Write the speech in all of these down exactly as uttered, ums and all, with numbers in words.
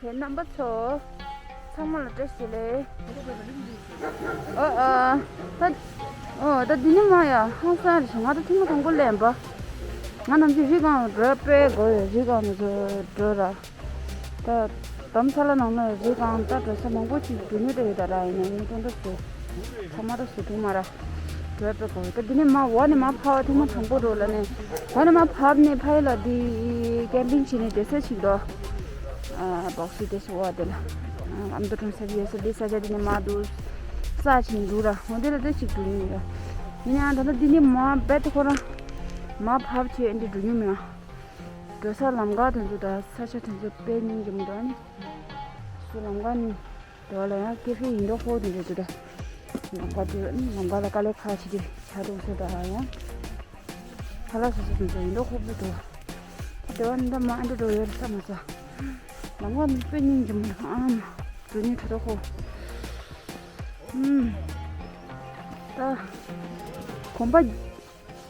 དེ་རྣམ་པ་ཚོ་ཚང་མ་ལ་བཀྲ་ཤིས་བདེ་ལེགས། ཨ་ཨ། ད་ཨོ་ད་འདི་ནི་མ་ཡ་ཧང་སང་རེད་ང་ད་ཐུན་མོང་དང་པོ་ལེན་པ། ང་ནམ་རྒྱུན་རི་སྒང་འགྲོ་དཔེ་དགོས་ཡོད་རི་སྒང་ནས་འགྲོ་ར། ད་དམ་ས་ལ་ནང་ན་རི་སྒང་ད་འགྲོ་ས་མང་པོ་ཅིག་འགྲོ་མྱོང་དེ་ཡོད་ད་ར་ཡིན་ན་ཡིན་དོན་དུ་ཚང་མ་ད་སུ་ཐུང་མ་ར། བྲོས་པའི་སྐོར་ད་འདི་ནས་མ་འོག་ནས་མ་ཕབ་པ་ཐེངས་མ་དང་པོ་རོ་ལ་ནས་འོག་ནས་མ་ཕབ་ནས་ཕ་ཡུལ་ལ་འདི་ཀེམ་པིང་བྱས་ནས་བསྡད་ས་ཞིག་འདུག་ཨ་སྦག་སུ་དེ་སུ་བ་དེ་ལ་ཨ་ཨ་མདོ་གྲོང་གསེབ་ཡོད་ས་འདི་ས་ཆ་འདི་ནས་མ་འདུག་ས་ཆ་ནས་འདུག་ར་འོ་དེ་ལ་དེ་ཞིག་འདུག་ཡིན་ར་ཡིན་ཡང་ད་ལྟ་འདི་ནས་མ་རྦད་དེ་ཁོ་རང་མ་ཕབ་བྱས་འདི་འགྲོ་མྱོང་མེད་ཨ། འགྲོ་ས་ལམ་ཁ་དེ་ཚོ་དང་ས་ཆ་དེ་ཚོ་དཔེ་སྙིང་རྗེ་མོ་འདུག་ཨ་ནི་སུ་ལམ་ཁ་ནི། དེ་བ་ལ་ཡང་ཀེ་ཧྥེ་ཡིན་མདོག་ཁོག་དེ་འདྲ་དེ་འདྲ། ལམ་ཁ་དེ་ནི་ལམ་ཁ་ལ་དཀའ་ལས་ཁག་ཆེ་དེ་ཆ་འདུག་ཟེར་ད་ཡང་། ཁ་ལག་སོ་སོ་དེ་འདྲ་ཡིན་མདོག་ཁོག་པོ་འདུག་དེ་བ་ནི་ད་མ་ཨ་འདྲ་འགྲོ་ཡོད་རེད་ས་མ་ས། ལམ་ཁ་ནི་དཔེ་སྙིང་རྗེ་མོ་འདུག་ཨ་མ། འགྲོ་ནི་ཁྲ་ཐོག་ཁོ། ཨུམ། ད། གོམ་པ།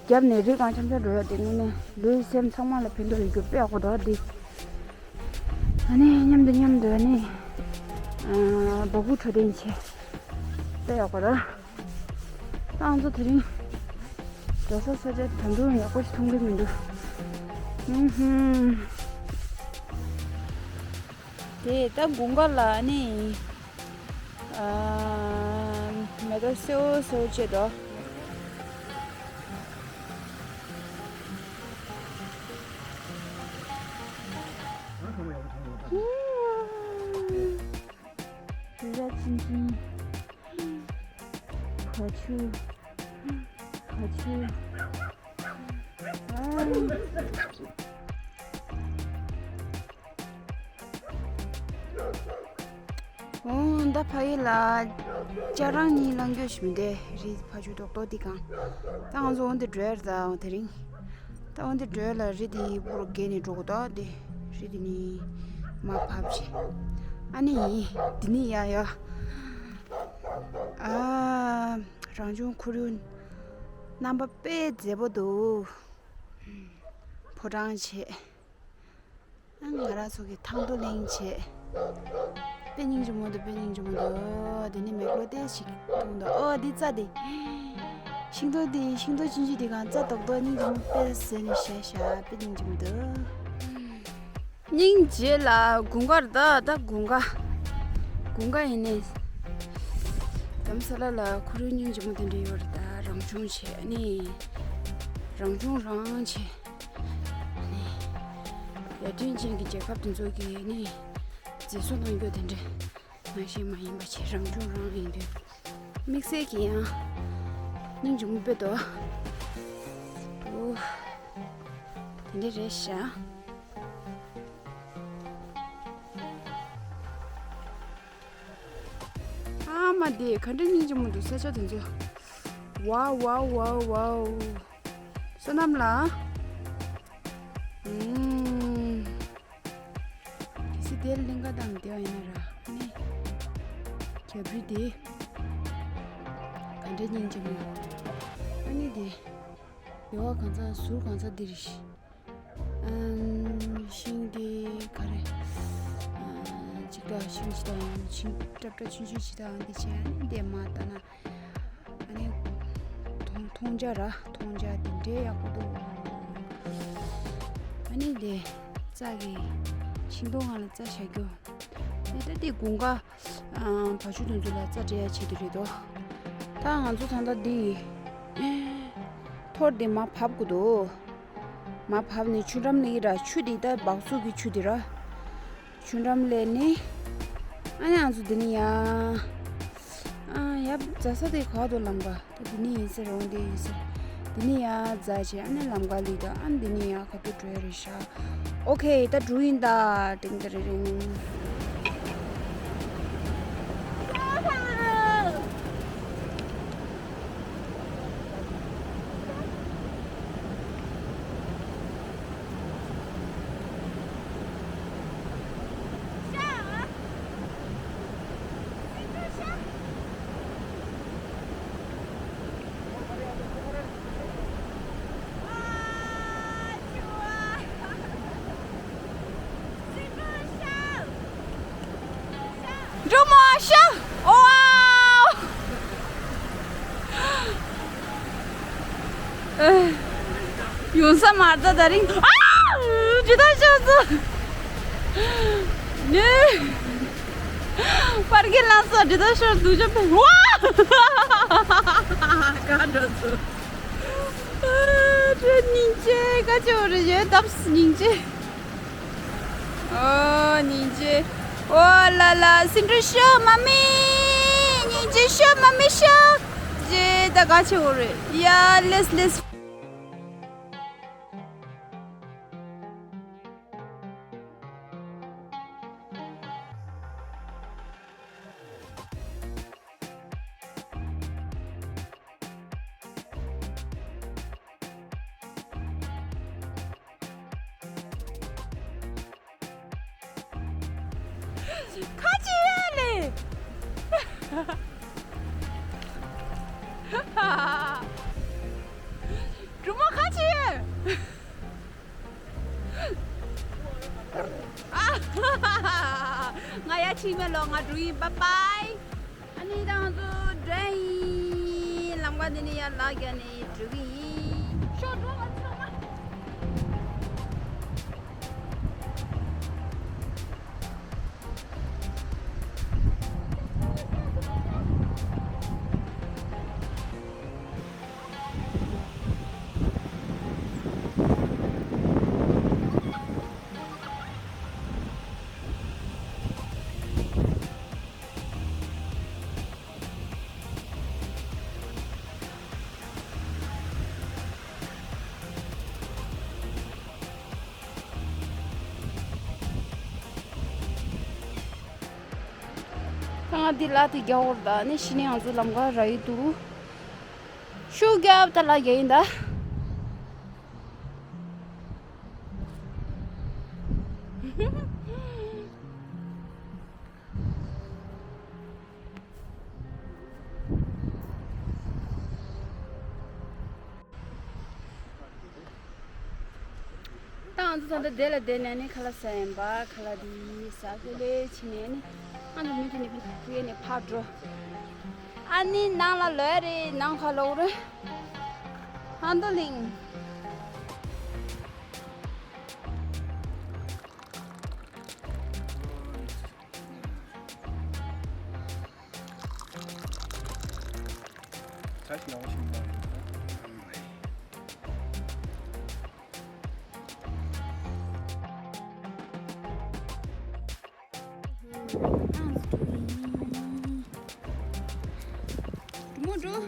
རྒྱབ་ནས་རི་སྒང་འཆམ་འཆམ་འགྲོ་ཡག་དེ་དངོས་གནས་ལུས་སེམས་ཚང་མ་ལ་ཕན་ཐོགས་ཡོད་རྒྱུ་དཔེ་ཡག་པོ་འདུག་འདི། ཨ་ནི་མཉམ་དུ་མཉམ་དུ་ཨ་ནི། ཨ་བ་སྤུ་འཕྲོད་བསྟེན་བྱེད། དཔེ་ཡག་པོ་ར། ཏང་ཚོ་དེ་རིང་། འགྲོ་ས་ས་ཆ་ད་དུང་ཡག་པོ་ཞིག་མཐོང་གི་མི་འདུག་ཨུ་ཧུམ། དེ་ད་དགུན་ཁ་ལ་ཨ་ནི། ཨ། མེ་ཏོག་སེར་པོ་སེར་པོ་བཅས་དོ། རི་རབ་ཆུང་ཆུང་། ག་ཆུ། ག་ཆུ། ཨ། འོ་ད་ཕ་གི་ལ་ཅ་རང་གཉིས་ལངས་རྒྱུ་ཞིག་མི་འདུག་རི་ཕ་ཆུ་རྡོག་རྡོག་འདི་གང་། ད་ང་ཚོ་འོ་འདི་འགྲོ་ཡར་ད་དེ་རིང་། ད་འོ་འདི་འགྲོ་ཡར་ལ་རི་འདི་བུ་རུ་བརྒལ་ནས་འགྲོ་དགོས་ད་འདི་རི་འདི་ནི་མ་ཕབ་ཅིག་ཨ་ནི་འདི་ནི་ཡ་ཡ། ཨ། རང་བྱུང་ཁོར་ཡུག་རྣམ་པ་དཔེ་མཛེས་པོ་འདུག་ཕོ་བྲང་བྱས། ང་རང་ཚོ་གི་ཐང་རྡོ་གླིང་བྱས། དཔེ་སྙིང་རྗེ་མོ་འདུག་དཔེ་སྙིང་རྗེ་མོ་འདུག་དེ་ནི་མེག་ལོ་ཏེ་ཞིག་འཐུང་འདུག་ཨོ་འདི་རྩྭ་དེ། ཤིང་ཏོག་དེ་ཤིང་ཏོག་ཆུང་ཆུང་དེ་གང་རྩྭ་རྡོག་རྡོག་སྙིང་རྗེ་མོ་དཔེ་ཟེར་ནས་བཤད་ཤག་དཔེ་སྙིང་རྗེ་མོ་འདུག་སྙིང་རྗེ་ལ་དགུན་ཁར་ད་ད་དགུན་ཁ། དགུན་ཁ་ཡིན་ནས། དམ་ས་ལ་ལ་ཁོར་ཡུག་སྙིང་རྗེ་མོ་དེ་འདྲ་ཡོད་རེད་ད་རང་བྱུང་བྱས་ནས། རང་བྱུང་རང་བྱས། ནས། ཡར་ཐོན་ཅན་གྱི་རྒྱལ་ཁབ་དེ་ཚོ་གིས་ནས། མཛེས་བཟོ་གནང་རྒྱུ་དེ་འདྲ། ང་ཞིག་མ་ཡིན་པ་བྱས་རང་བྱུང་རང་ཡིན་དུས། དམིགས་བསལ་གྱི་ཡང་། སྙིང་རྗེ་མོ་དཔེ་འདུག་ཨོ། དེ་འདྲ་རེད་ཤག་ཨ་མ་དེ་ག་འདྲ་སྙིང་རྗེ་མོ་འདུག་ས་ཆ་དེ་ཚོ། ཝའོ་ཝའོ་ཝའོ་ཝའོ། བསོད་ནམས་ལགས། ཨུམ། གལ་སྲིད་དེར་གླིང་ག་དང་དེ་བ་ཡིན་ན་ར་ནི། རྒྱབ་རི་དེ། ག་འདྲ་སྙིང་རྗེ་མོ། ཨ་ནི་དེ། དེ་བ་གང་ཚ་ཟུར་གང་ཚ་འདི་རེད། ཨམ། ཤིང་གི་ག་རེ། ཨམ། ཅིག་ད་ཤིང་ཅིག་དང་ཤིང་སྲབ་སྲབ་ཆུང་ཆུང་ཅིག་དང་འདི་བྱས་ཨ་ནི་དེ་མ་ལྟ་ན། ཨ་ནི། མཐོང་མཐོང་རྒྱ་ར་མཐོང་རྒྱ་དེ་འདྲའི་ཡག་པོ་འདུག་ཨ་ནི་དེ། རྩྭ་གི། ཤིང་སྡོང་སྒང་ལ་རྩྭ་བཞག་རྒྱུ། ཨ་ད་དེ་དགུན་ཁ། ཨ། བ་ཕྱུགས་དེ་ཚོ་ལ་རྩྭ་སྤྲད་ཡ་ཆེད་དུ་རེད་དོ། ད་ང་ཚོ་ད་ལྟ་འདི། ཐོར་དེ་མར་ཕབ་དགོས་འདུག་མར་ཕབ་ནས་ཆུ་འགྲམ་ལ་ཡི་ར་ཆུ་དེ་ད་སྦག་སུག་གི་ཆུ་དེ་ར། ཆུ་འགྲམ་ལས་ནི། ཨ་ནི་ང་ཚོ་འདི་ནི་ཡ། ཨ་ཡ་རྫ་ས་དེ་ག་དུ་ལམ་ག་ད་འདི་ནི་ཡིན་ཟེར་འོང་དེ་ཡིན་ཟེར། འདི་ནི་ཡ་རྫ་ཆེ་ཨ་ནི་ལམ་ག་ལི་ད་ཨ་ནི་འདི་ནི་ཡ་ག་དུ་འགྲོ་ཡ་རེད་ཤག་ཨོ་ཁེ་ད་འགྲོ་ཡིན་ད་ཏིང་ཏ་རི་རིང་། འགྲོ་མ་ཤ། ཨོ། ཨ། ཡོང་ས་མ་རེད་ད་རིང་། ཨ། ཇི་ལྟར་ཤོར་སོང་། ནི། པར་གི་ལངས་སོ་ཇི་ལྟར་ཤོར་འདུག་ཅོ་པེ། ཝ། ག་འགྲོ་སོང་། ཨ། ཁྱོད་སྙིང་རྗེ། ག་ཅོ་རེ་ཡོད་དམ་སྙིང་རྗེ། ཨོ་སྙིང་རྗེ། ཨོ་ལ་ལ། སེ་འབྲུ་ཤོག་མ་མི། སྙིང་རྗེ་ཤོག་མ་མི་ཤོག་རྗེ། ད་ག་ཆེ་བོ་རེད་ཡ། ལེས་ལེས། ཁ་ཆེ་ཡ་ལེ། སྒྲུང་མ་ཁ་ཆེ་ཡ། ང་ཡ་ཕྱིན་མེད་ལོ། ང་འགྲོ་ཡིན། བཱའི་བཱའི། ཨ་ནི་ད་ང་ཚོ་འགྲོ་ཡིན། ལམ་ཁ་འདི་ནས་ཡར་ལག་བརྒྱབ་ནས་འགྲོ་གི་ཡིན། ཤོག་འགྲོ་ང་ཚང་མ། ད་ང་འདི་ལ་དེ་རྒྱག་འོར་ད་ནི་ཤི་ནི་ང་ཚོ་ལམ་ཁ་ར་ཡི་འདུག་ཤུ་རྒྱབ་ད་ལ་རྒྱག་ཡིན་ད། ད་ང་ཚོ་ད་ལྟ་དེ་ལ་བསྡད་ནས་ནི་ཁ་ལག་ཟ་ཡིན་པ། ཁ་ལག་འདི་ཟ་གི་ལས་ཕྱིན་ནས་ནི་ང་ཚོ་མི་དེ་ནི་ཕི་ཕི་ནས་ཕར་འགྲོ། ཨ་ནི་ནང་ལ་ལོས་རེད། ནང་ཁ་ལོག་རེད། ཧ་འདོ་ལིང་། ང་ཚོ་གློད་གྲོལ་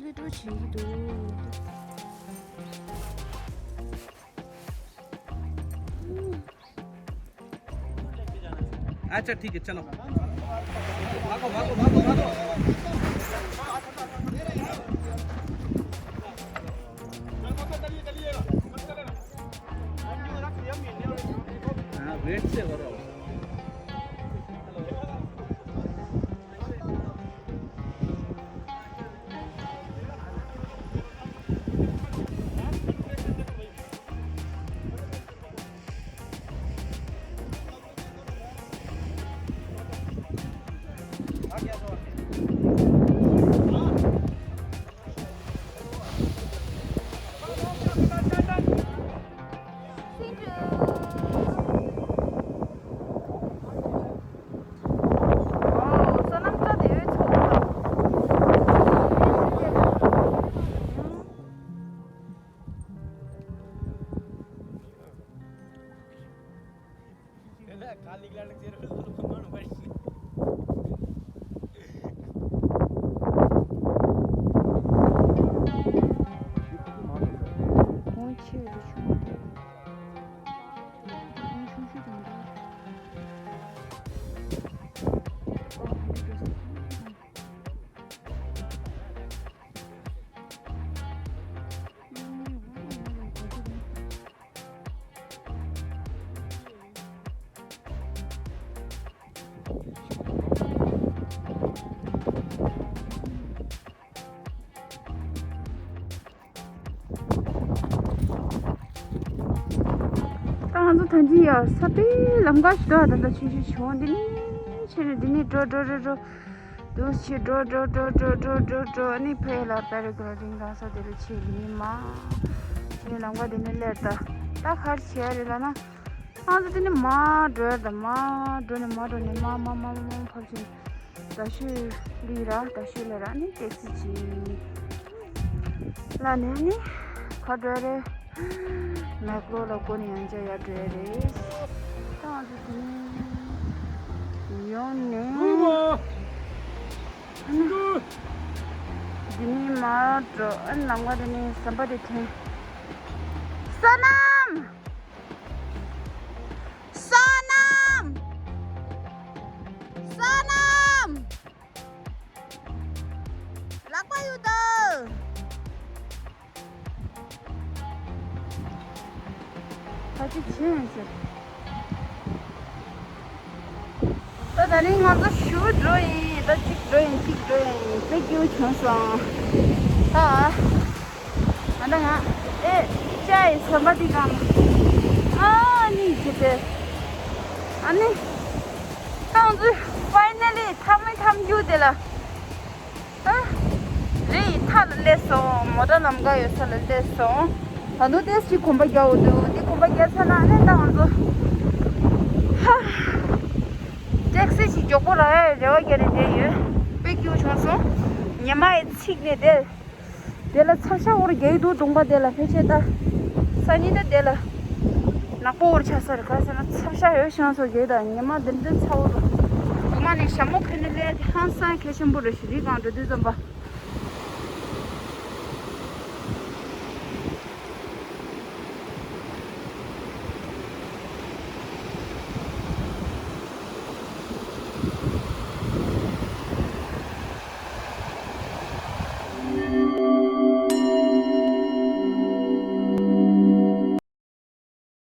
བྱེད་ཀྱི་འདུག अच्छा, ठीक है, चलो। भागो, भागो, भागो, भागो। हाँ, वेट से हो रहा हो। ད་ང་ཚོ་ད་ཅི་ཡར་ས་པའི་ལམ་ཁ་ཞིག་འགྲོ་ད། ད་ཆུ་ཆུ་བྱུང་འདི་ནས་ཆེ་རེད། འདི་ནས་འགྲོ་འགྲོ་འགྲོ་འགྲོ། འདུག་ཕྱིར་འགྲོ་འགྲོ་འགྲོ་འགྲོ་འགྲོ་འགྲོ་འགྲོ། ཨ་ནི་ཕ་གི་ལ་པེ་ར་གི་ལ་རིང་རང་ས་དེ་ལ་ཆེ། འདི་ནས་མར་ཆེ་ལམ་ཁ་འདི་ནས་སླེབས་ད། ད་ག་རེ་བྱེད་ཡ་རེད་ལབ་ན། ང་ཚོ་དེ་ནས་མར་འགྲོ་ཡ་ད། མར་འགྲོ་ནས་མར་འགྲོ་ནས་མར་མར་མར་མར་མར་ཕར་ཕྱིན། རྡ་ཤོད་ལི་ར། རྡ་ཤོད་ལི་ར་ནི་ཏེག་སི་ཅིག་ལ་ནས་ནི་ག་འགྲོ་རེད། མེག་ལོར་ལ་སྒོ་ནས་ཡང་བསྐྱར་ཡར་འགྲོ་ཡ་རེད། ད་ང་ཚོ་དེ་ནས་ཡོང་ནས་འདི་ནས་མར་འགྲོ། ཨ་ནི་ལམ་ཁ་དེ་ནས་ཟམ་པ་དེ་ཐོན། བསོད་ནམས། བསོད་ནམས། བསོད་ནམས། ལག་པ་གཡུག་དང་། ད་ཅི་བྱེད་ཡིན་ཟེར། ད་ད་རིང་ང་ཚོ་ཞུ་འགྲོ་ཡིན། ད་གཅིག་འགྲོ་ཡིན། གཅིག་འགྲོ་ཡིན། དཔེ་སྐྱིད་པོ་བྱུང་སོང་། ད། ང་ད་ང་ཨེ་ཅའི་ཟམ་པ་འདི་གང་། ཨ་ནི་ཇི་ཏེ། ཨ་ནི། ད་ང་ཚོ་ཕའི་ནལ་ལི་མཐའ་མའི་མཐའ་མཇུག་དེ་ལ། ཨ། རི་ཡི་མཐའ་ལ་སླེབས་སོང་། མོ་ཊ་ལམ་ཁ་ཡོད་ས་ལ་སླེབས་སོང་། ད་དུང་ཏོག་ཙམ་གོམ་པ་རྒྱག་དགོས་འདུག་འདི་གོམ་པ་རྒྱག་ཚར་ན་ཨ་ནི་ད་ང་ཚོ། ཧ། ཏེག་སི་ཞིག་མགྱོགས་པོ་རག་ཡ་རེ་བ་རྒྱག་ནས་བསྡད་ཡོད། དཔེ་སྐྱིད་པོ་བྱུང་སོང་། ཉི་མ་ཡི་ཚིག་ནས་དེ། དེ་ལ་ཚ་ཤ་འོར་རྒྱག་གི་འདུག་གདོང་པ་དེ་ལ། ཕལ་ཆེར་ད་སང་ཉིན་ད་དེ་ལ་ནག་པོ་འོར་ཆགས་ས་རེད། ག་རེ་ཟེར་ན་ཚ་ཤ་ཡོད་ཤང་སོ་རྒྱག་ད། ཉི་མ་དེ་འདྲ་ཚ་བོ་འདུག་གདོང་པ་ནས་ཞྭ་མོ་ཁྱེར་ནས་སླེབས་དེ་ཧང་སང་གལ་ཆེན་པོ་རེད་ཤག་རི་སྒང་འགྲོ་དུས་ཙམ་པ།